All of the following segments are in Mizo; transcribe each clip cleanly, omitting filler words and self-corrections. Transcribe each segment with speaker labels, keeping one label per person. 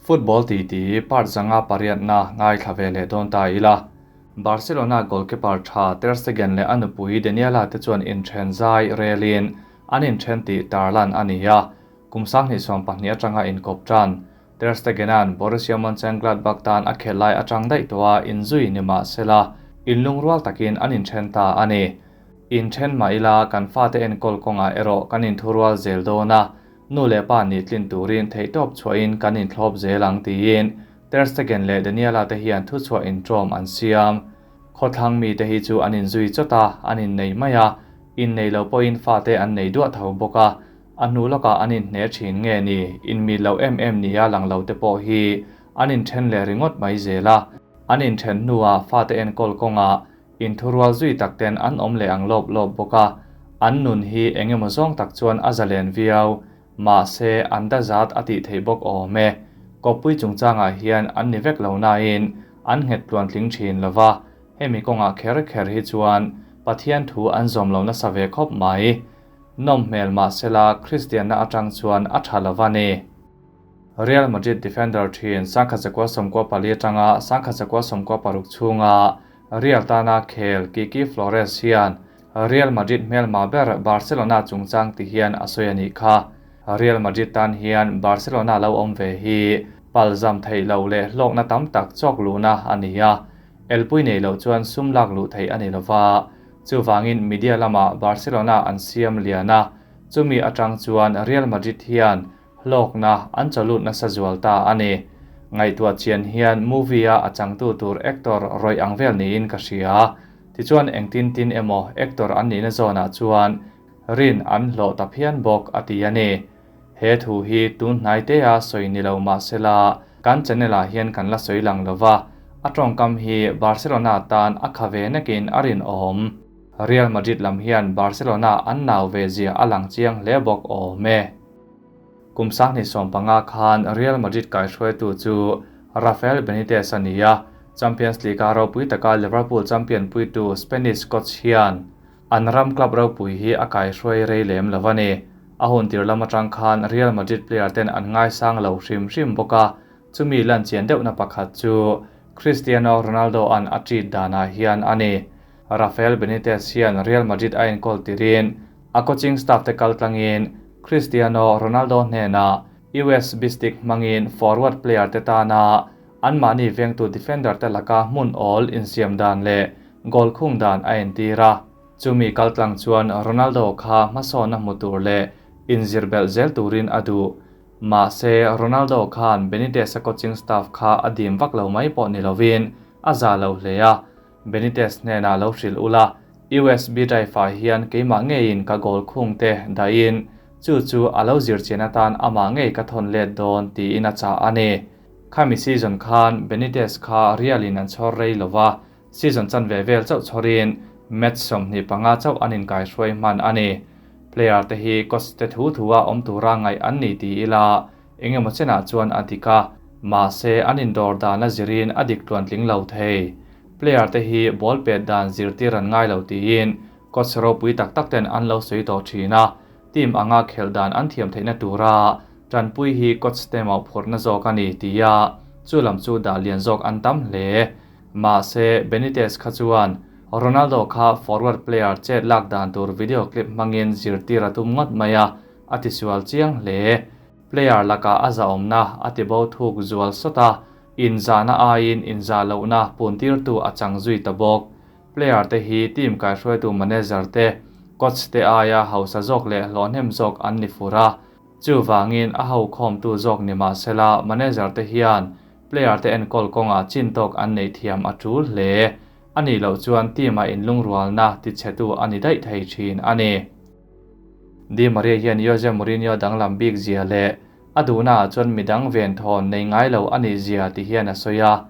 Speaker 1: Football titi part 5 pariatna ngaithla ve leh dawn ta ila. Barcelona goalkeeper tha Ter Stegen leh a nupui Daniela te chuan inthen zai relin an inthen tih tarlan a ni a, kum 2020 atanga inkawp tan. Ter Stegen-a'n Borussia Mönchengladbach tan a khelh lai atang daih tawh a inzui ni mah sela, inlungrual takin an inthen ta a ni. Inthen mah ila kan fate enkawl kawngah erawh kan inthurual zel dawn a, nu leh pa nih tlin turin theihtawp chhuahin kan inthlawp zel ang tiin Ter Stegen leh Daniela te hian thuchhuah intawm an siam. Khawthlang mite hi chu an inzui chawt a, an innei mai a, innei lo pawhin fate an nei duah tho bawk a, a hnu lawkah an inhne thin nge ni, inmil lo em em nia lang lo te pawh hi an inthen leh ringawt mai zel a, an inthen hnuah fate enkawl kawngah inthurual zui tak ten an awm leh ang lawp lawp bawk a, an nun hi eng emaw zawng tak chuan a zalen viau, mahse an da zat a tih theih bawk awm e. Kawppui chungchangah hian an ni vek lo nain an nghet tluantling thin lo va, hemi kawngah kher kher hi chuan Pathian thu an zawm lo nasa ve khawp mai. Nawm hmel mahsela Kristianna atang chuan a tha lo va ni. Real Madrid defender thin 1994 atanga 1996 chhunga Real tana khel Kiki Flores hian Real Madrid hmelma ber Barcelona chungchang ti hian a sawi a nih kha. Real Madrid tan hian Barcelona lo awm ve hi palzam theih loh leh hlawkna tam tak chawk luhna a ni a, elpui nei loh chuan sum lak luh theih a ni lova. Chuvangin media lamah Barcelona an siam lian a, chumi atang chuan Real Madrid hian hlawkna an chawlut nasa zual ta a ni. Ngaihtuah chian hian movie-a a changtu tur actor rawih ang vel niin ka hria. Tichuan engtin tin emaw actor an nihna zawnah chuan rin an hlawh ta phian bawk a ti a ni. He thu hi tun hnai tea sawi ni lo mahsela kan channel-ah hian kan la sawi lang lo va, a tawngkam hi Barcelona tan a kha ve nakin a rinawm. Real Madrid lam hian Barcelona an nau ve zia a lang chiang hle bawk awm e. Kum 2015 khan Real Madrid kaihruaitu chu Rafael Benitez a ni a, Champions League-a ropui taka Liverpool champion puitu Spanish coach hian an ram club ropui hi a kaihruai rei lem lo a ni. A hun tir lam atang khan Real Madrid player ten an ngaisang lo hrim hrim bawk a, chumi lan chian deuhna pakhat chu Cristiano Ronaldo-a'n a treat danah hian a ni. Rafael Benitez hian Real Madrid a enkawl tirin a coaching staff te kaltlangin Cristiano Ronaldo hnenah USB stick hmangin forward player te tana anmahni vengtu defender te laka hmun awl insiam dan leh goal khung dan a entir a. Chumi kaltlang chuan Ronaldo kha hmasawnna hmu tur leh inzir belh zel turin a duh. Mahse, Ronaldo khan Benitez-a coaching staff kha a dim vak lo mai pawh ni lovin a za lo hle a, Benitez hnenah lo hrilh ula, USB drive-ah hian keimah ngeiin ka goal khung te dahin chu chu a lo zir chian atan amah ngei ka thawn let dawn tiin a chah a ni. Khami season khan Benitez kha Real-in an chhawr rei lova, season chanve vel chauh chhawrin match 25 chauh an inkaihruai hman a ni. Player te hi coach te thu thua awm tura ngaih an ni ti ila engemaw chenah chuan a dik a, mahse an indawr dan a zirin a dik tluantling lo thei. Player te hi ball pet dan zirtir an ngai lo tiin coach ropui tak tak ten an lo sawi tawh thin a, team anga khelh dan an thiam theihna tura tanpui hi coach te mawhphurhna zawk a ni tia chu lam chu dah lian zawk an tam hle. Mahse Benitez kha chuan Ronaldo kha forward player chet lak dan tur video clip hmangin zirtir a tum ngawt mai a, a tisual chiang hle. Player lakah a zahawmna a tibo thuk zual sawt a, inzahna aiin inzah lohna puntirtu a chang zui ta bawk. Player te hi team kaihruaitu manager te, coach te aia hausa zawk leh hlawhhnem zawk an ni fur a, chuvangin a ho khawmtu zawk ni mahsela manager te hian player te enkawl kawngah chin tawk an neih thiam a tul hle. A nih loh chuan team-ah inlungrualna tichhetu a ni daih thei thin a ni. Di Maria hian Jose Mourinho danglam bik zia leh a duhnaah chuan midang ven thawn nei ngai lo a nih zia ti hian a sawi a.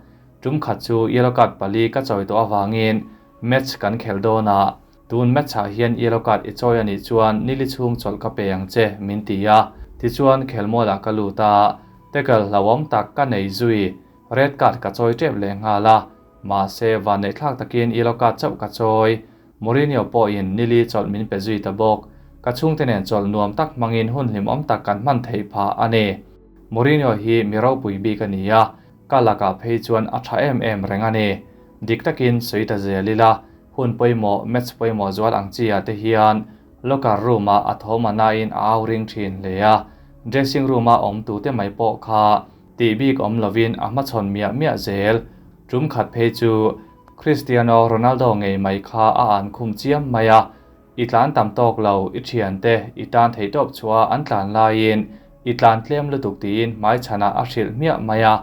Speaker 1: Tum khat chu yellow card pali ka chawi tawh avangin match kan khelh dawn a, tun match-ah hian yellow card i chawi a nih chuan nili chhung chawlh ka pe ang che min ti a. Tichuan khelmualah ka lut a, tackle hlauhawm tak ka nei zui, red card ka chawi tep leh nghal a, mahse vanneih thlak takin yellow card chauh ka chawi. Mourinho pawhin nili chawlh min pe zui ta bawk. Ka chhungte nen chawlh nuam tak hmangin hun hlimawm tak kan hman theih phah a ni. Mourinho hi mi ropui bik a ni a, ka lakah phei chuan a tha em em reng a ni. Dik takin sawi ta zel ila, hun pawimawh, match pawimawh zual ang chi ah te hian locker room ah a thawm a nain a au ring thin hle a, dressing room a awm tute mai pawh kha tih bik awm lovin a hmachhawn miah miah zel. Tum khat phei chu Cristiano Ronaldo ngei mai kha a an khum chiam mai a, I tlan tam tawk lo, i thiante i tan thei tawp chhuah an tlan laiin i tlan tlem lutuk tiin hmaichhanah a hrilh hmiah mai a,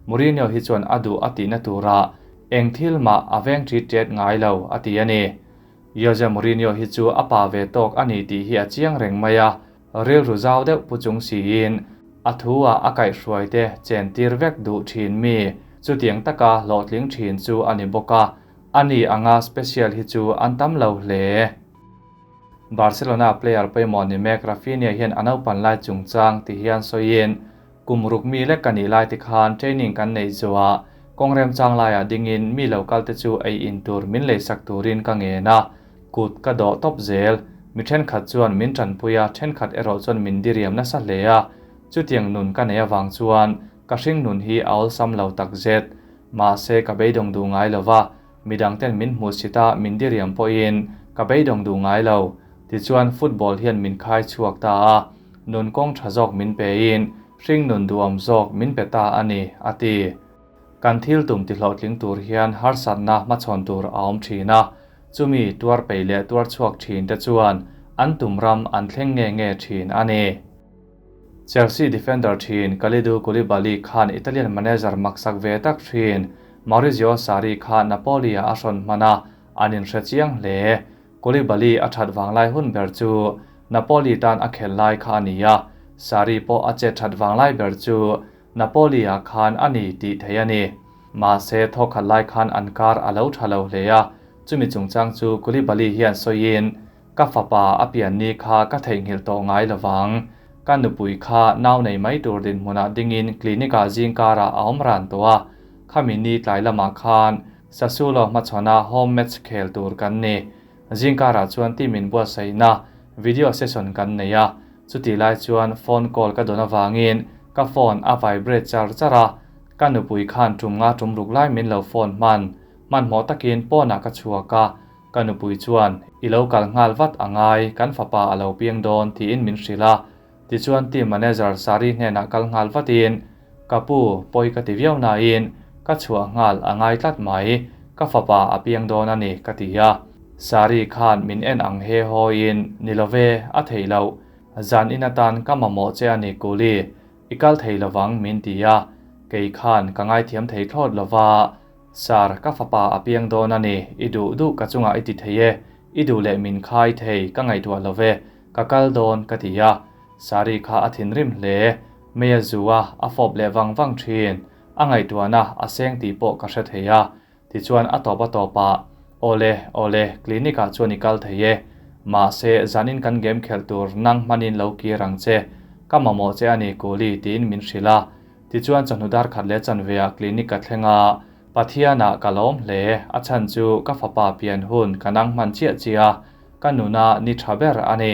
Speaker 1: Mourinho hi chuan a duh a tihna turah eng thil mah a veng ṭit ṭet ngai lo a ti a ni. Jose Mourinho hi chu a pa ve tawk a ni tih hi a chiang reng mai a, rilru zau deuh pu chung siin a thu ah a kaihhruaite chen tir vek duh ṭhin mi chutiang taka hlawhtling ṭhin chu a ni bawk a, A ni anga special hi chu an tam lo hle. Barcelona player pawimawh ni mek Raphinha hian a naupan lai chungchang ti hian sawiin, Kum ruk mi lek ka nih lai ti khan training kan neih zuah kawng remchang laiah dingin mi lo kal te chu ei in tur min leisak turin ka ngen a, kut ka dawh tawp zel. Mi thenkhat chuan min tanpui a, thenkhat erawh chuan min diriam nasa hle a. Chutiang nun ka nei avang chuan ka hring nun hi a awlsam lo takzet. Mahse, ka beidawng duh ngai lo va, midangten min hmuh sit a, min diriam pawhin ka beidawng duh ngai lo. Tichuan, football hian min khai chhuak ta a, nun kawng tha zawk min pein, hring nun duhawm zawk min pe ta a ni, a ti. Kan thil tum tihlawhtling tur hian harsatna hmachhawn tur a awm thin a, chumi tuar peih leh tuar chhuak thin te chuan an tum ram an thleng nge nge thin a ni. Chelsea defender thin Kalidou Koulibaly khan Italian manager maksak ve tak thin Maurizio Sarri kha Napoli-ah a hrawn hman a, an inhre chiang hle. Koulibaly a that vanglai hun ber chu Napoli tan a khel lai kha a ni a, Sarri pawh a chet that vanglai ber chu Napoli-ah khan a ni tih theih a ni. Mahse, thawkhat lai khan an kar a lo tha lo hle a, chumi chungchang chu Koulibaly hian sawiin, Ka fapa a pian ni kha ka theihnghilh tawh ngai lo vang. Ka nupui kha nau nei mai tur dinhmunah dingin clinic-ah zingkarah a awm ran tawh a. Khami ni tlai lamah khan Sassuolo hmachhawn a home match khel tur kan ni. Zingkarah chuan team inbuatsaihna video session kan nei a. Chutih lai chuan phone call ka dawn avangin ka phone a vibrate char char a. Ka nupui khan tum nga tum ruk lai min lo phone hman. Hmanhmawh takin pawnah ka chhuak a. Ka nupui chuan, I lo kal nghal vat a ngai, kan fapa a lo piang dawn, tiin min hrilh a. Tichuan team manager Sari hnenah kal nghal vatin, Ka pu, pawi ka ti viau nain, ka chhuah nghal a ngai tlat mai, ka fapa a piang dawn a ni, ka ti a. Sari khan min en ang he hawiin, Ni lo ve, a theih loh. Zan in atan ka mamawh che a ni, Kuli. I kal thei lovang, min ti a. Kei khan ka ngaithiam thei thlawt lova. Sir, ka fapa a piang dawn a ni, i duh duh ka chungah i ti thei e, i duh leh min khai thei, ka ngaihtuah lo ve, ka kal dawn ka ti a. Sari kha a thinrim hle, mei a zu a, a fawp leh vang vang thin, a ngaihtuahna a seng tih pawh ka hre thei a. Tichuan a tawp a tawpah, Awle, awle, clinic ah chuan i kal thei e, mahse zanin kan game khelh tur nang hmanin lo kir ang che, ka mamawh che a ni Kuli tiin min hrilh a. Tichuan chawhnu dar khat leh chanveah clinic ka thleng a, Pathianah ka lawm hle, a chhan chu ka fapa pian hun ka nang hman chiah chiah a, ka nuna ni tha ber a ni.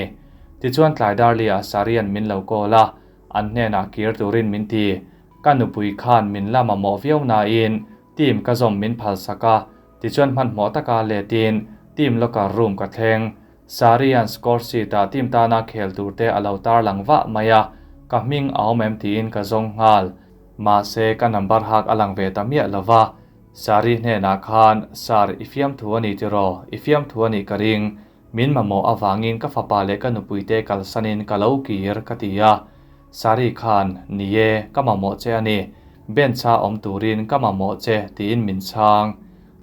Speaker 1: Tichuan tlai darliah Sarian min lo call a, an hnenah kir turin min ti. Ka nupui khan min la mamawh viau nain team ka zawm min phalsak a, tichuan hmanhmawh taka letin team locker room ka thleng. Sarian score sheet ah team tana khel tur te a lo tarlang vah mai a, ka hming a awm em tiin ka zawng nghal. Mahse ka number hak a lang ve ta miah lo va. Sari hnenah khan, Sir, i fiamthu a ni tiraw? I fiamthu a nih ka ring. Min mamawh avangin ka fapa leh ka nupui te kalsanin ka lo kir, ka ti a. Sari khan, Ni e, ka mamawh che a ni. Bench a awm turin ka mamawh che, tiin min chhang.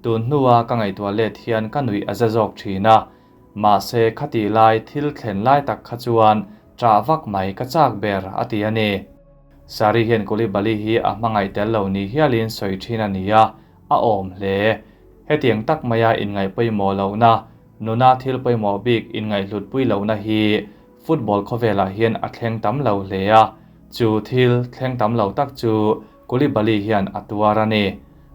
Speaker 1: Tun hnua ka ngaihtuah let hian ka nuih a za zawk thin a, mahse khati lai thil thlen lai tak kha chuan ṭah vak mai ka chak ber a ti a ni. Sari hian Koulibaly hi a hmangaih tel lo ni hialin sawi thin a ni a, a awm hle. Hetiang tak maia inngaih pawimawh lohna, nuna thil pawimawh bik inngaihhlutpui lohna hi football khawvelah hian a thleng tam lo hle a, chu thil thleng tam lo tak chu Koulibaly hian a tuar a ni.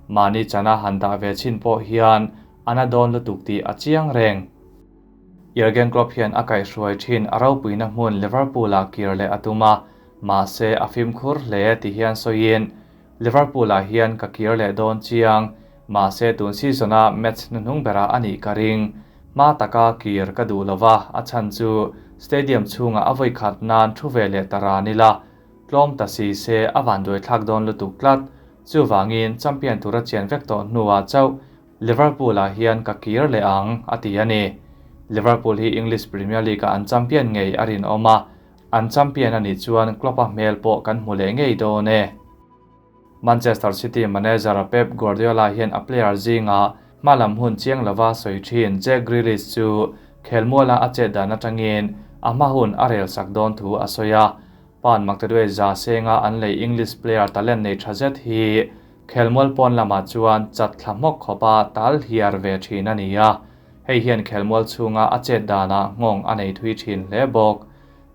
Speaker 1: Mahni chana han dah ve chhin pawh hian a na dawn lutuk tih a chiang reng. Jurgen Klopp hian a kaihhruai thin a ropuina hmun Liverpool-ah kir leh a tum a. mahse a fimkhur hle ti hian sawiin, Liverpool-ah hian ka kir leh dawn chiang, mahse tun season-a match hnuhnung berah a nih ka ring. Hma taka kir ka duh lo va, a chhan chu stadium chhungah a vawi khat nan thu ve leh ta ran ila, tlawm ta si se a vanduai thlak dawn lutuk tlat. Chuvangin champion tura chian vek tawh hnuah chauh Liverpool-ah hian ka kir leh ang, a ti a ni. Liverpool hi English Premier League-ah an champion ngei a rinawm a, an champion a nih chuan Klopp-a hmel pawh kan hmu leh ngei dawn e. Manchester City manager Pep Guardiola hian a player zinga hma lam hun chiang lova sawi thin Jack Grealish chu khelmuala a chet dan atangin a hma hun a rel sak dawn thu a sawi a. Pan Maktaduai za senga an lei English player talent nei tha zet hi Khelmual pawn lamah chuan chat thla hmawk khawpa tal hiar ve thin a ni a, hei hian khelmual chhunga a chet danah nghawng a nei thui thin hle bawk.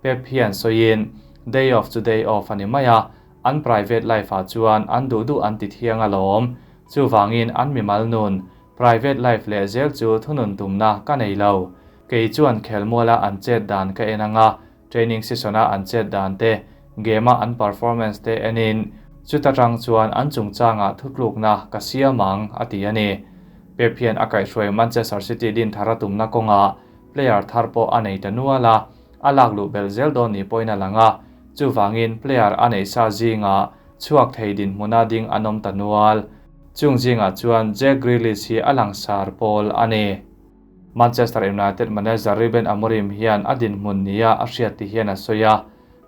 Speaker 1: Pep hian sawiin, Day off chu day off a ni mai a, an private life-ah chuan an duh duh an ti thiang alawm. Chuvangin an mimal nun, private life leh zel chu thunun tumna ka nei lo. Kei chuan khelmuala an chet dan ka en anga, Training session-a an chet dan te, game-a an performance te enin chuta tang chuan an chungchangah thutlukna ka siam ang, a ti a ni. Pep hian a kaihhruai Manchester City din thar a tumna kawngah player thar pawh a nei ta nual a, a lak luh belh zel dawn ni pawhin a lang a, chuvangin player a neih sa zingah chhuak thei dinhmuna ding an awm ta nual. Chung zingah chuan Jack Grealish hi a langsar pawl a ni. Manchester United manager Ruben Amorim hian a dinhmun nia a hriat ti hian a sawi a,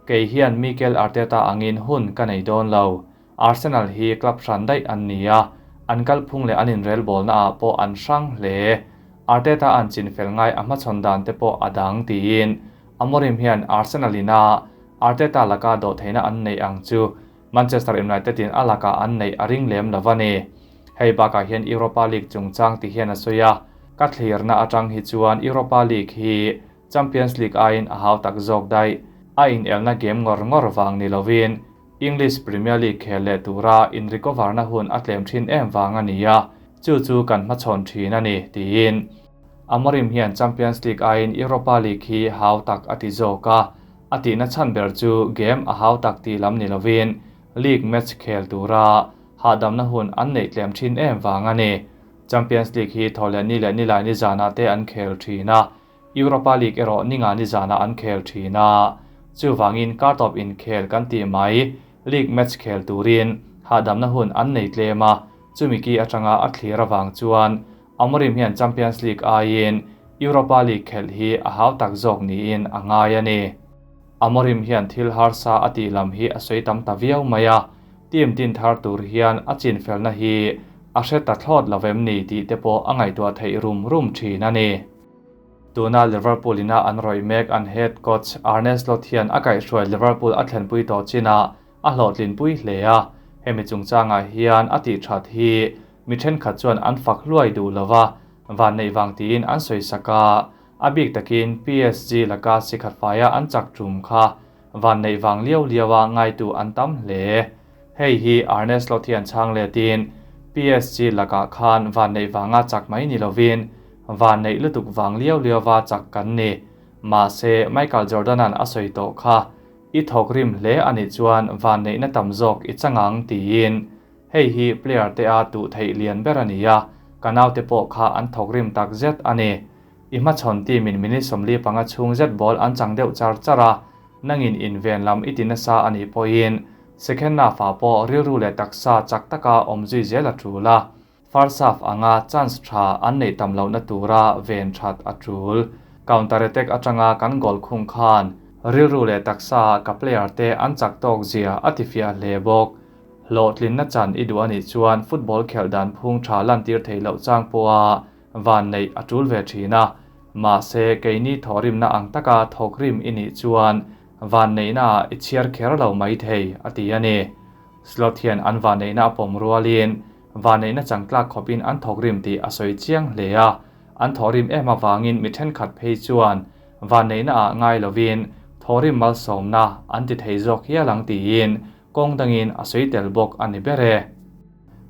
Speaker 1: Kei hian Mikel Arteta angin hun ka nei dawn lo. Arsenal hi club hran daih an ni a, an kalphung leh an inrelbawlna ah pawh an hrang hle. Arteta an chinfel ngai a hmachhawn dan te pawh a dang tiin Amorim hian Arsenal ina Arteta laka dawhtheihna an neih ang chu Manchester United in a lakah an neih a ring lem lo a ni. Hei bakah hian Europa League chungchang ti hian a sawi a, ka thlirna atang hi chuan Europa League hi Champions League aiin a hau tak zawk daih. A inelna game ngawr ngawr vang ni lovin English Premier League khel leh tura in recover na hun a tlem thin em vang a ni a, chu chu kan hmachhawn thin a ni, tiin. Amorim hian Champions League aiin Europa League hi hau tak a ti zawk a, A tihna chhan ber chu game a hau tak tih lam ni lovin league match khel tura hahdamna hun an neih tlem thin em vang a ni. Champions League hi Thawhlehni leh Nilai nizanah te an khel thin a, Europa League erawh ninga nizanah an khel thin a. Chuvangin kartawp inkhel kan tih mai league match khel turin hahdamna hun an nei tlem a, chumi ki atanga a thlir avang chuan Amorim hian Champions League aiin Europa League khelh hi a hau tak zawk niin a ngai a ni. Amorim hian thil harsa a tih lam hi a sawi tam ta viau mai a, team din thar tur hian a chinfelna hi a hre ta thlawt lo em ni tih te pawh a ngaihtuah theih rum rum thin a ni. Tuna Liverpool ina an rawih mek an head coach Arne Slot hian a kaihhruai Liverpool a thlenpui tawh chinah a hlawhtlinpui hle a, hemi chungchangah hian a tih that hi Mi thenkhat chuan an fak hluai duh lo va, vanneih vang tiin an sawi sak a, a bik takin PSG laka sikhat faia an chak tum kha vanneih vang liau liaua ngaitu an tam hle. Hei hi Arne Slot hian chhang letin, PSG lakah khan vanneih vanga chak mai ni lovin, vanneih lutuk vang liau liauva chak kan ni. Mahse, Michael Jordan-a'n a sawi tawh kha, I thawk rim hle a nih chuan vanneihna tam zawk i chang ang, tiin. Hei hi player te a tuh theih lian ber a ni a, ka naute pawh kha an thawk rim tak zet a ni. I hmachhawn team in minute 45 chhung zet ball an chang deuh char char a, nangin inven lam i ti nasa a nih pawhin second half ah pawh rilru leh taksa chak taka awm zui zel a tul a, first half anga chance tha an neih tam lohna tura ven that a tul. Counter attack atanga kan goal khung khan rilru leh taksa ka player te an chak tawk zia a tifiah hle bawk. Hlawhtlinna chan i duh a nih chuan football khelh dan phung tha lantir theih loh chang pawha van neih a tul ve thin a. Mahse, keini thawhrimna ang taka thawkrim i nih chuan van neihnaah i chhiar kher lo mai thei, a ti a ni. Slot hian an van neihna a pawm rualin van neihna changtlak khawpin an thawkrim tih a sawi chiang hle a. An thawhrim em avangin mi thenkhat phei chuan van neihnaah ngai lovin thawhrim malsawmna an ti thei zawk hial ang tiin Kawng dangin a sawi tel bawk a ni ber e.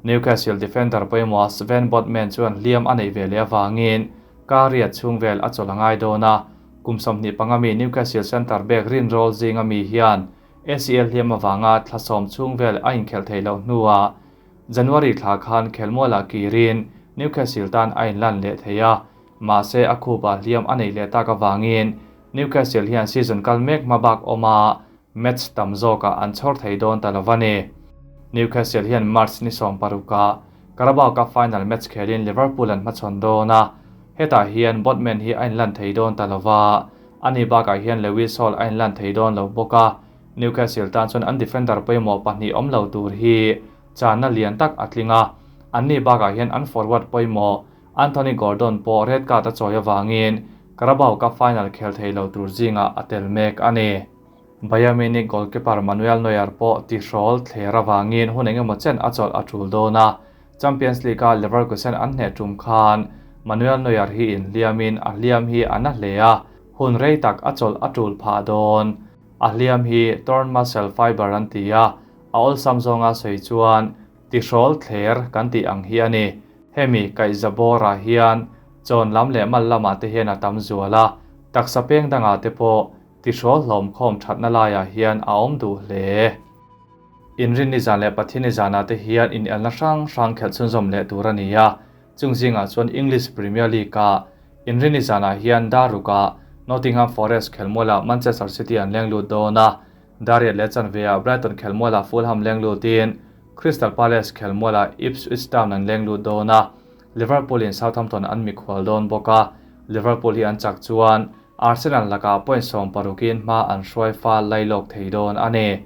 Speaker 1: Newcastle defender pawimawh Sven Botman chuan hliam a neih ve leh avangin kar riat chhung vel a chawlh a ngai dawn a, kum 25 mi Newcastle centre back rinrawl zinga mi hian ACL hliam avanga thla sawm chhung vel a inkhelh theih loh hnuah January thla khan khelmualah kirin Newcastle tan a inlan leh thei a, mahse a khupah hliam a neih leh tak avangin Newcastle hian season kal mek hma bak awma match tam zawkah an chhawr thei dawn ta lo a ni. Newcastle hian March ni 16ah Carabao Cup final match khelin Liverpool an hmachhawn dawn a, hetah hian Botman hi a inlan thei dawn ta lo va, ani bakah hian Lewis Hall a inlan thei dawn lo bawk a, Newcastle tan chuan an defender pawimawh pahnih awm lo tur hi channa lian tak a tling a, anni bakah hian an forward pawimawh Anthony Gordon pawh red card a chawi avangin Carabao Cup final khel thei lo tur zingah a tel mek a ni. Bayern Munich goalkeeper Manuel Neuer pawh tihrawl thler avangin hun engemaw chen a chawlh a tul dawn a, Champions League-a Leverkusen an hneh tum khan Manuel Neuer hi inhliamin a hliam hi a na hle a, hun rei tak a chawlh a tul phah dawn. A hliam hi torn muscle fiber an ti a, a awlsam zawnga sawi chuan tihrawl thler kan tih ang hi a ni. Hemi kaihza bawrah hian chawn lam leh mal lamah te hian a tam zual a, taksa peng dangah te pawh tihrawl hlawm khawm thatna laiah hian a awm duh hle. Inrinni zan leh Pathianni zanah te hian inelna hrang hrang khelh chhunzawm leh tur a ni a, chung zingah chuan English Premier League-ah Inrinni zanah hian Daruk-ah Nottingham Forest khelmualah Manchester City an leng lut dawn a, Dariat leh chanveah Brighton khelmualah Fulham leng lutin Crystal Palace khelmualah Ipswich Town an leng lut dawn a, Liverpool-in Southampton an mikhual dawn bawk a, Liverpool hi an chak chuan Arsenal lakah point 16in hma an hruai fal lailawk thei dawn a ni.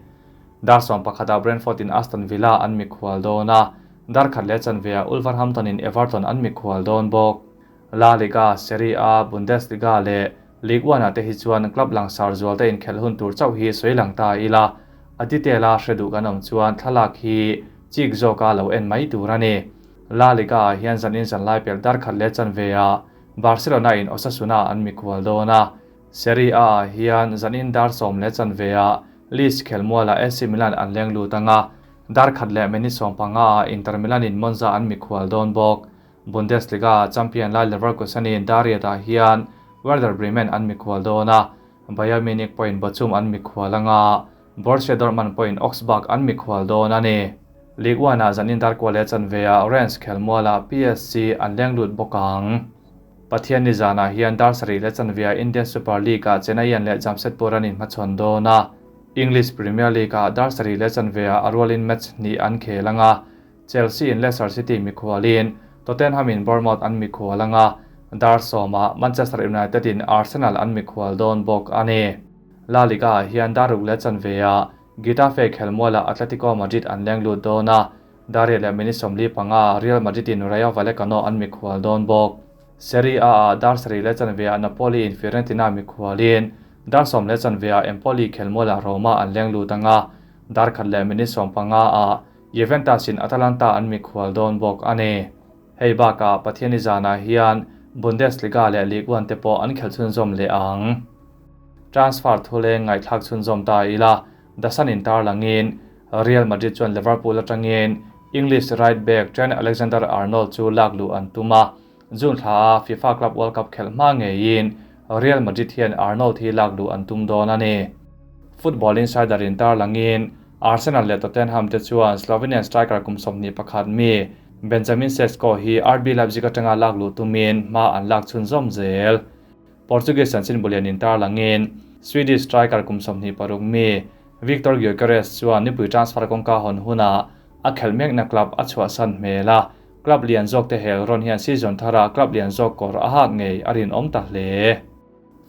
Speaker 1: Dar 11ah Brentford-in Aston Villa an mikhual dawn a, dar khat leh chanveah Wolverhampton-in Everton an mikhual dawn bawk. La Liga, Serie A, Bundesliga leh Ligue 1-ah te hi chuan club langsar zual te inkhelh hun tur chauh hi sawi lang ta ila, a detail-a hre duh kan awm chuan thlalak hi chik zawka lo en mai tur a ni. La Liga-ah hian zanin zanlai pelh dar khat leh chanveah Barcelona-in Osasuna an mikhual dawn a, Serie A-ah hian zanin dar 10 leh chanveah Leeds khelmualah AC Milan an leng lut ang a, dar khat leh minute 15-ah Inter Milan-in Monza an mikhual dawn bawk. Bundesliga champion lai Leverkusen-in Dariat-ah hian Werder Bremen an mikhual dawn a, Bayern Munich pawhin Bochum an mikhual ang a, Borussia Dortmund pawhin Augsburg an mikhual dawn a ni. Ligue 1-ah zanin dar kua leh chanveah Rennes khelmualah PSG an leng lut bawk ang. Pathianni zanah hian dar sarih leh chanveah Indian Super League-ah Chennaiyin leh Jamshedpur an inhmachhawn dawn a, English Premier League-ah dar sarih leh chanveah a rualin match hnih an khel ang a, Chelsea-in Leicester City mikhualin Tottenham-in Bournemouth an mikhual ang a, dar 10-ah Manchester United-in Arsenal an mikhual dawn bawk a ni. La Liga-ah hian dar ruk leh chanveah Getafe khelmualah Atletico Madrid an leng lut dawn a, dar riat leh minute 45-ah Real Madrid-in Rayo Vallecano an mikhual dawn bawk. Serie A-ah dar sarih leh chanveah Napoli-in Fiorentina mikhualin dar 10 leh chanveah Empoli khelmualah Roma an leng lut ang a, dar khat leh minute 15-ah Juventus-in Atalanta an mikhual dawn bawk a ni. Hei bakah Pathianni zanah hian Bundesliga leh Ligue 1 te pawh an khelh chhunzawm leh ang. Transfer thuleng ngaihthlak chhunzawm ta ila, The Sun-in tarlangin Real Madrid chuan Liverpool atangin English right back Trent Alexander-Arnold chu lak luh an tum a, June thla a FIFA Club World Cup khelh hma ngeiin Real Madrid hian Arnold hi lak luh an tum dawn a ni. Football Insider-in tarlangin Arsenal leh Tottenham te chuan Slovenian striker kum 21 mi Benjamin Sesko hi RB Leipzig atanga lak luh tumin hma an lak chhunzawm zel. Portuguese chanchin bulianin tarlangin Swedish striker kum 26 mi Victor Gyökeres chuan nipui transfer kawngka hawn hunah a khelh mekna club a chhuahsan hmel a, club lian zawk te hel rawn hian season thara club lian zawk kawr a hak ngei a rinawm ta hle.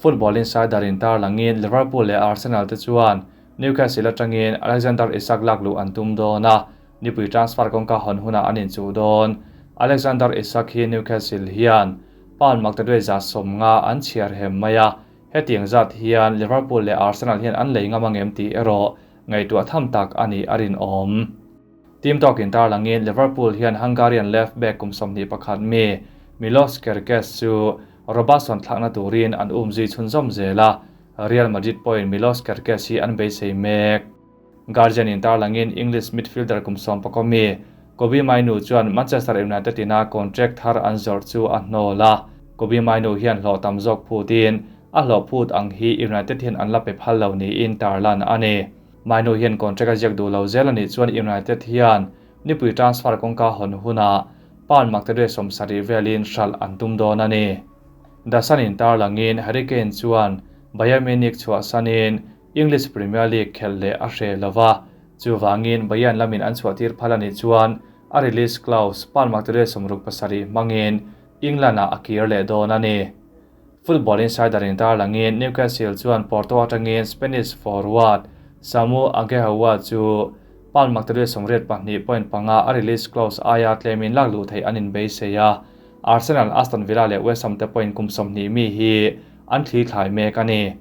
Speaker 1: Football Insider-in tarlangin Liverpool leh Arsenal te chuan Newcastle atangin Alexander Isak lak luh an tum dawn a, nipui transfer kawngka hawn hunah an inchuh dawn. Alexander Isak hi Newcastle hian pound maktaduai za 50 an chhiar hem mai a, hetiang zat hian Liverpool leh Arsenal hian an lei ngam angem tih erawh ngaihtuah tham tak a ni a rinawm. Team talk-in tarlangin Liverpool hian Hungarian left back kum 21 mi Milos Kerkez chu Robertson thlakna turin an umzui chhunzawm zel a, Real Madrid pawhin Milos Kerkez hi an beisei mek. Guardian-in tarlangin English midfielder kum 14 mi Kobbie Mainoo chuan Manchester United-ina contract thar an zawrh chu a hnawl a, Kobbie Mainoo hian hlawh tam zawk phutin a hlawh phut ang hi United hian an la pe phal lo niin tarlan a ni. Mainoo hian contract a ziak duh lo zel a nih chuan United hian nipui transfer kawngka hawn hunah pound maktaduai 70 velin hralh an tum dawn a ni. The Sun in tarlangin Harry Kane chuan Bayern Munich chhuahsanin English Premier League khelh leh a hreh lo va, chuvangin Bayern lamin an chhuahtir phal a nih chuan a release clause pound maktaduai 67 hmangin England-ah a kir leh dawn a ni. Football Insider in tarlangin Newcastle chuan Porto atangin Spanish forward Samu Aghehowa chu pound maktaduai 82.5 a release clause aia tlemin lak luh theih an inbeisei a. Arsenal, Aston Villa leh West Ham te pawhin kum 20 mi hi an thli thlai mek a ni.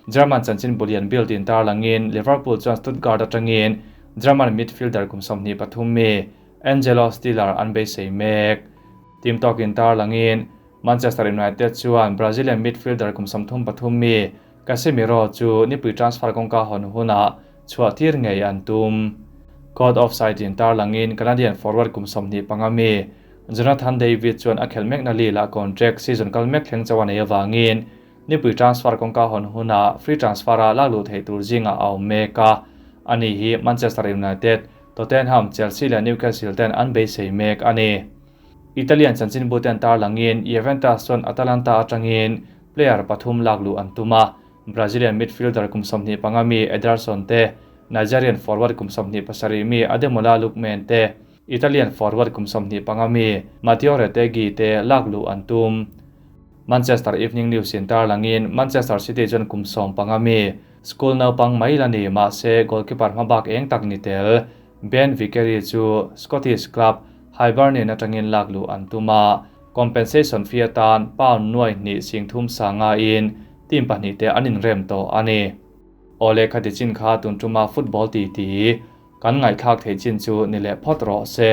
Speaker 1: German chanchin bulian Bild in tarlangin Liverpool chuan Stuttgart atangin German midfielder kum 23 mi Angelo Stiller an beisei mek. Team Talk in tarlangin Manchester United chuan Brazilian midfielder kum 33 mi Casemiro chu nipui transfer kawngka hawn hunah chhuahtir ngei an tum. Caught Offside in tarlangin Canadian forward kum 25 mi Jonathan David chuan a khel mek na Lille-ah contract season kal mek thleng chaw a nei awangin nipui transfer kawngka hawn hunah free transfer-a lak luh theih tur zingah a awm mek a. Ani hi Manchester United, Tottenham, Chelsea leh Newcastle ten an beisei mek a ni. Italian chanchin bu ten tarlangin Juventus chuan Atalanta atangin player pathum lak luh an tum a. Brazilian midfielder kum 25 mi Ederson te, Nigerian forward kum 27 mi Ademola Lookman te, Italian forward kum 25 mi Matteo Retegui te lak luh an tum. Manchester Evening News in tarlangin Manchester City chuan kum 15 mi school naupang mai la ni mahse goalkeeper hmabak eng tak ni tel Ben Vickery chu Scottish club Hibernian atangin lak luh an tum a. Compensation fee atan pound nuai hnih sing thum sanga in team pahnih te an inrem tawh a ni. Awle khati chin kha tun tuma football ti ti kan ngaihthlak thei chin chu ni leh phawt rawh se.